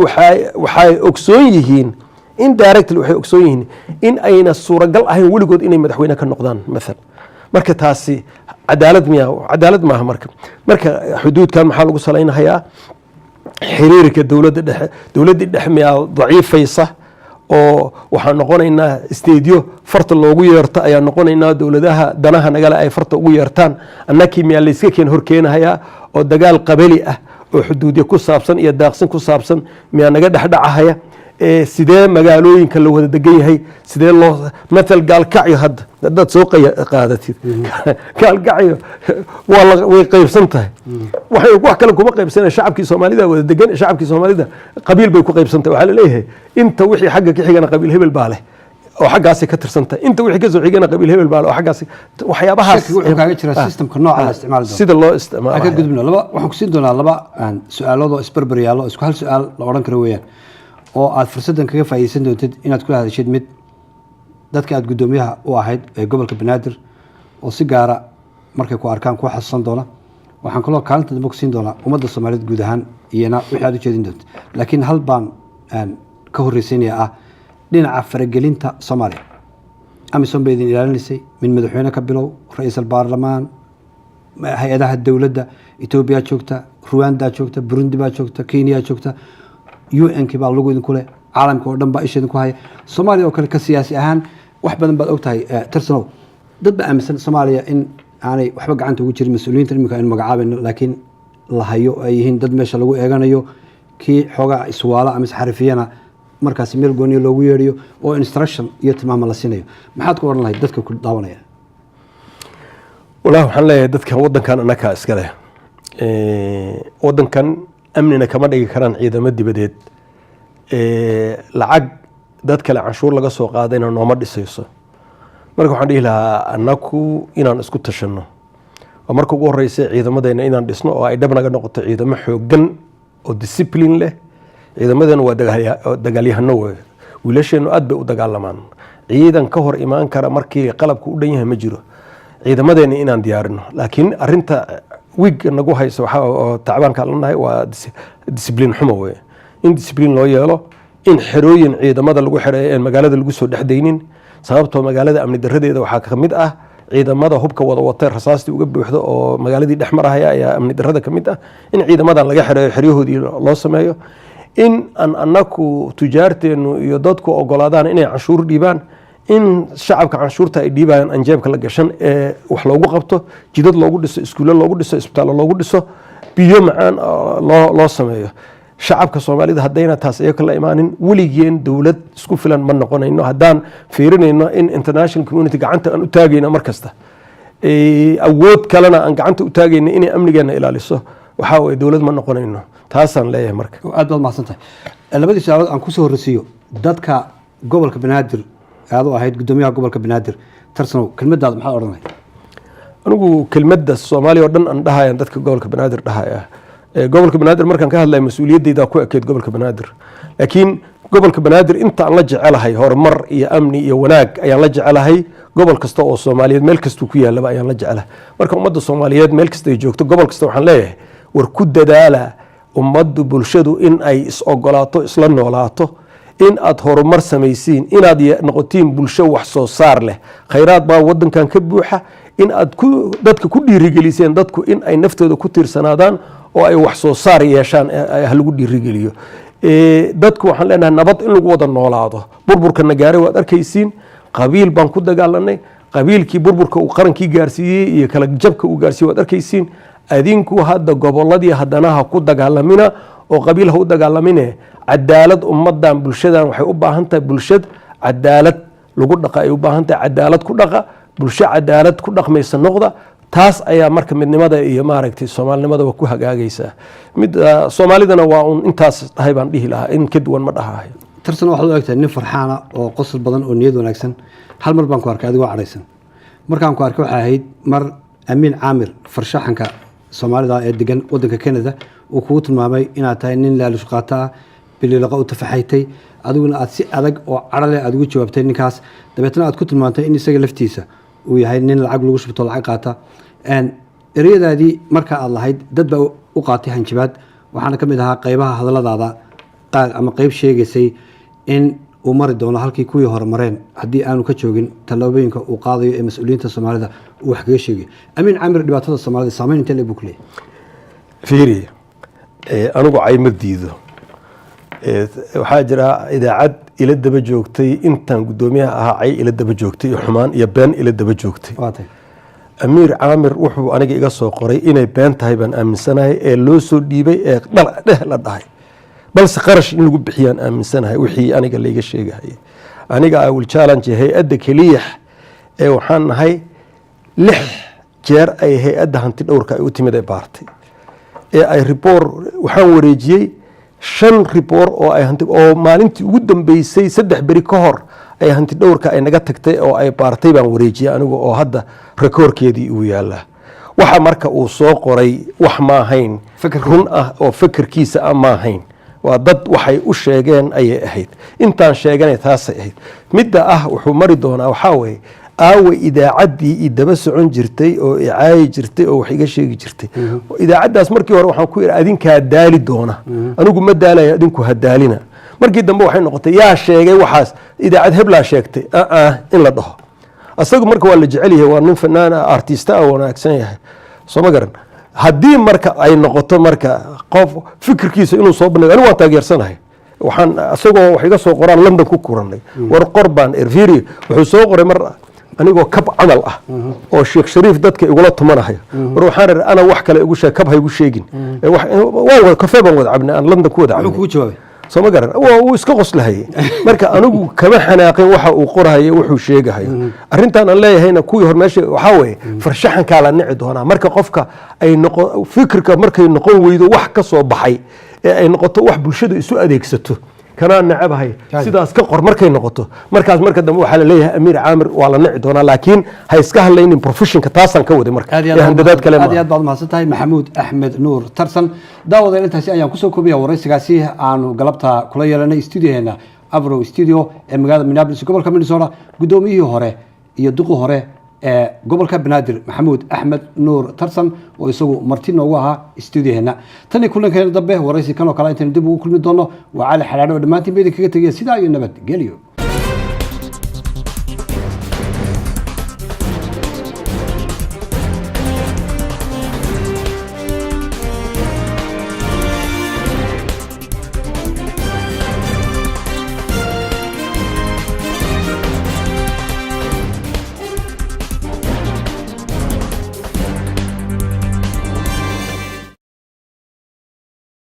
[SPEAKER 2] waxay ogsoon yihiin, indirectly waxay ogsoon yihiin in ayna suuragal ahayn weligood inay madaxweyne ka noqdaan mathal. Marka taasi cadaalad miya? Cadaalad maaha. Marka xuduudkan maxaa lagu salaynahayaa? Xiriirka dowladda dhexe, dowladdii dhexe miyaa daciifaysa oo waxaan noqonaynaa stateyo farta loogu yeerto ayaa noqonaynaa, dowladaha danaha nagale ay farta ugu yeertaan annakii? Miyaa layska keen horkeenahayaa oo dagaal qabali ah oo xuduudyo ku saabsan iyo daaqsin ku saabsan miyaa naga dhexdhacahaya? Sidee magaalooyinka la wada degan yahay, sidee loo matal Gaalkacyo hadda haddaad soo qaadatid, Gaalkacyo waa way qaybsan tahay. Waxay wax kale kuma qaybsanaya, shacabkii Soomaalida wada degan. Shacabkii Soomaalida qabiil bay ku qaybsan tahay. Waxaa laleeyahay inta wixii xagga ka xigana qabiil hebel baa leh oo xaggaasay ka tirsan tahay, inta wixii kasoo xigana qabiil hebel baa leh oo xaggaasi waxyaabahaas.
[SPEAKER 1] Shakiga wuxuu kaaga jiraa systemka nooca la isticmaali doono.
[SPEAKER 2] Sida loo
[SPEAKER 1] Waxaan ka
[SPEAKER 2] isticmaalayo.
[SPEAKER 1] gudubna laba, waxaan kusiin doonaa laba aan su-aalood oo isbarbar yaallo, oo isku hal su-aal la odhan karo weeyaan, oo aad fursaddan kaga faa'iideysan doontid inaad kula hadashid mid dadka aad guddoomiyaha u ahayd ee gobolka Banaadir oo si gaara markay ku arkaan kuu xasuusan doona. Waxaan kaloo kaalinta dambe kusiin doonaa ummadda Soomaaliyeed guud ahaan iyana wixii aad u jeedin doonto. Laakiin hal baan aan ka horreysiinaya, ah dhinaca faragelinta Soomaaliya. AMISOM bay idin ilaalinaysay, min madaxweyne ka bilow, ra-iisul baarlamaan, hay-adaha dowladda. Etoobiya joogta, Ruwanda joogta, Burundi baa joogta, Kenya joogta, UN-kii baa lagu idinku leh, caalamka oo dhan baa isha idinku haya. Soomaaliya oo kale ka siyaasi ahaan wax badan baad ogtahay. Tarsanow, dad baa aaminsan Soomaaliya in aanay waxba gacanta ugu jirin mas-uuliyiinta imika aynu magacaabayno, laakiin la hayo, ay yihiin dad meesha lagu eeganayo, kii xoogaa iswaala ama isxarifiyana markaasi meel gooniya loogu yeedhiyo oo instruction iyo tilmaamo la siinayo. Maxaad ku odhan lahayd dadka ku daawanaya?
[SPEAKER 2] Walahi, waxaan leeyahay dadkan waddankan annakaa iska leh. Waddankan amnina kama dhigi karaan ciidamo dibadeed. Lacag dad kale canshuur laga soo qaadayna nooma dhisayso. Marka waxaan dhihi lahaa annaku inaan isku tashanno oo marka ugu horeysa ciidamadeena inaan dhisno oo ay dhab naga noqoto ciidamo xooggan oo discipline leh. Ciidamadeena waa dagaalyahano wey, wiilasheenu aad bay u dagaalamaan. Ciidan ka hor imaan kara markii qalabka u dhan yahay ma jiro. Ciidamadeena inaan diyaarino, laakiin arinta wig nagu haysa waxaa oo tacbaanka lanahay waa discipline xumo wey. In discipline loo yeelo, in xerooyin ciidamada lagu xereeyo een magaalada lagu soo dhexdaynin, sababtoo magaalada amni daradeeda waxaa ka mid ah ciidamada hubka wada wata, rasaastii uga buuxdo oo magaaladii dhex marahaya ayaa amni darada ka mid ah. In ciidamadan laga xereeyo, xeryahoodii loo sameeyo, in aan annaku tujaarteennu iyo dadku ogolaadaan inay canshuur dhiibaan, in shacabka canshuurta ay dhiibayaan aan jeebka la gashan ee wax loogu qabto, jidad loogu dhiso, iskuulle loogu dhiso, isbitaallo loogu dhiso, biyo macaan oo loo sameeyo. Shacabka Soomaalida haddayna taas iyaga la imaanin, weligeen dowlad isku filan ma noqonayno. Haddaan fiirinayno in international community gacanta aan u taagayno mar kasta. Awood kalena aan gacanta u taagayna inay amnigeena ilaaliso, waxaa waye dowlad ma noqonayno. Taasaan leeyahay marka.
[SPEAKER 1] Aad baad mahadsan tahay. Labadii su-aalood aan kusoo horreysiiyo dadka gobolka Banaadir. Aad u ahayd guddoomiyaha gobolka Banaadir, Tarsanow, kelmadaada maxaad odhan lahayd?
[SPEAKER 2] Anigu kelmadda Soomaaliya oo dhan aan dhahayan dadka gobolka Banaadir dhahaya. Gobolka Banaadir markaan ka hadlaya, mas-uuliyaddaydaa ku ekeyd gobolka Banaadir, laakiin gobolka Banaadir inta aan la jecelahay horumar iyo amni iyo wanaag ayaan la jecelahay. Gobol kasta oo Soomaaliyeed meel kastuu ku yaalaba ayaan la jecelahay. Marka ummadda Soomaaliyeed meel kasta ay joogto, gobol kasta, waxaan leeyahay war ku dadaala ummaddu, bulshadu in ay is ogolaato, isla noolaato, in aad horumar samaysiin, inaad noqotiin bulsho wax soo saar leh. Khayraad baa wadankan ka buuxa. In aad ku dadka ku dhiirigeliseen dadku in ay naftooda ku tiirsanaadaan oo ay wax soo saar yeeshaan ha lagu dhiirigeliyo. Dadku waxaan leenahay nabad in lagu wada noolaado. Burburka na gaaray waad arkaysiin. Qabiil baan ku dagaalanay. Qabiilkii burburka uu qarankii gaarsiiyey iyo kala jabka uu gaarsiiyey waad arkaysiin. Adinku hadda goboladii haddana ha ku dagaalamina oo qabiil ha u dagaalamine. Cadaalad ummadan, bulshadan waxay u baahan tahay bulshad cadaalad lagu dhaqa ay u baahan tahay. Cadaalad ku dhaqa, bulsho cadaalad ku dhaqmaysa noqda. Taas ayaa marka midnimada iyo maaragtay soomaalinimadaba ku hagaagaysaa. Mid soomaalidana waa un intaas tahay baan dhihi lahaa, in ka duwan ma dhahayo.
[SPEAKER 1] Tarsan, waxaad u egtahay nin farxaana oo qosol badan oo niyad wanaagsan. Hal mar baan ku arkay adigoo cadhaysan. Markaan ku arkay waxay ahayd mar Amiin Caamir, farshaxanka Soomaalida ee degan wadanka Canada, uu kugu tilmaamay inaad tahay nin laalush qaato ah, bililaqa u tafaxaytay. Adiguna aad si adag oo cadho leh aad ugu jawaabtay ninkaas, dabeetna aad ku tilmaantay in isaga laftiisa uu yahay nin lacag lagu shubto, lacag qaata. Ereyadaadii marka aad lahayd dad baa u qaatay hanjabaad, waxaana ka mid ahaa qaybaha hadalladaada qaar ama qayb sheegaysay in uu mari doono halkii kuwii hore mareen haddii aanu ka joogin tallaabooyinka uu qaadayo ee mas-uuliyiinta Soomaalida uu wax kaga sheegayo. Amiin Camir dhibaatada Soomaalida saameyn intee leeg buu ku leeyahay?
[SPEAKER 2] Fiiri, anigu cay ma diido. Waxaa jira idaacad ila daba joogtay intaan guddoomiyaha ahaa, cay ila daba joogtay iyo xumaan iyo been ila daba joogtay.
[SPEAKER 1] Waa tahay.
[SPEAKER 2] Amiir Caamir wuxuu aniga iga soo qoray inay been tahay baan aaminsanahay, ee loo soo dhiibay ee dhal dheh la dhahay, balse qarash in lagu bixiyaan aaminsanahay wixii aniga layga sheegahayay. Aniga I will challenge hay-adda keliyax ee waxaan nahay 6 jeer ay hay-adda hanti dhowrka ay u timid ee baartay ee ay report. Waxaan wareejiyey shan report oo ay hanti oo maalintii ugu dambeysay 3 beri ka hor ay hanti dhowrka ay naga tagtay oo ay baartay baan wareejiyey anigu, oo hadda rekoorkeedii uu yaalaa. Waxa marka uu soo qoray wax ma ahayn run ah oo fekerkiisa ah ma ahayn, waa dad waxay u sheegeen ayay ahayd. Intaan sheeganay taasay ahayd. Midda ah wuxuu mari doonaa waxaa weeye, aawe idaacaddii i daba socon jirtay oo i caayi jirtay oo wax iga sheegi jirtay? Idaacaddaas markii hore waxaan ku idhi adinkaa daali doona, anigu ma daalaya, adinku ha daalina. Markii dambe waxay noqotay yaa sheegay waxaas, idaacad heblaa sheegtay in la dhaho. Asagu marka waa la jecel yahay, waa nin fanaan ah, artista ah, wanaagsan yahay, soo ma garan? Haddii marka ay noqoto marka qof fikirkiisa inuu soo bandhigo, anigu waan taageersanahay. Waxaan isagoo wax iga soo qoraan London ku kuranay, war qor baan erfiri. Wuxuu soo qoray mar anigoo kab camal ah oo Sheekh Shariif dadka igula tumanahayo. War waxaan iri ana wax kale igu sheeg, kab ha igu sheegin. Waan wada kafee baan wada cabnay, aan London ku wada
[SPEAKER 1] muxuu
[SPEAKER 2] cabnay.
[SPEAKER 1] Kugu jawaabay?
[SPEAKER 2] Soo ma garan, waa uu iska qoslahayay. Marka anigu kama xanaaqin waxa uu qorahayo, wuxuu sheegahayo. Arrintan aan leeyahayna kuwii hor meesha waxaa weeye farshaxankaa la nici doonaa marka qofka ay noqo fikirka markay noqon weydo wax ka soo baxay ee ay noqoto wax bulshadu isu adeegsato, kanaa necabahay, sidaas ka qor markay noqoto, markaas marka dambe waxaa laleeyahay Amiir Caamir waa la nici doonaa. Laakiin ha iska hadlaynin professionka, taasaan ka waday marka
[SPEAKER 1] Aad iyo
[SPEAKER 2] ee
[SPEAKER 1] aad
[SPEAKER 2] handadaad kale
[SPEAKER 1] aad iyo
[SPEAKER 2] maaha.
[SPEAKER 1] Aad baad umahadsan tahay, Maxamuud Axmed Nuur Tarsan. Daawadeen, intaasi ayaan kusoo koobaya waraysigaasi aanu galabta kula yeelanay studioheena Avro Studio ee magaalada Minneapolis, gobolka Minnesota, guddoomiyihii hore iyo duqi hore ee gobolka Banaadir, Maxamuud Axmed Nuur Tarsan, oo isagu marti noogu ahaa studioheena. Tan iyo kulankeena dambe, waraysi kan oo kale intaynu dib ugu kulmi doono, waa Cali Xalaadho oo dhammaantiin ba idinkaga tegaya sidaa iyo nabad gelyo.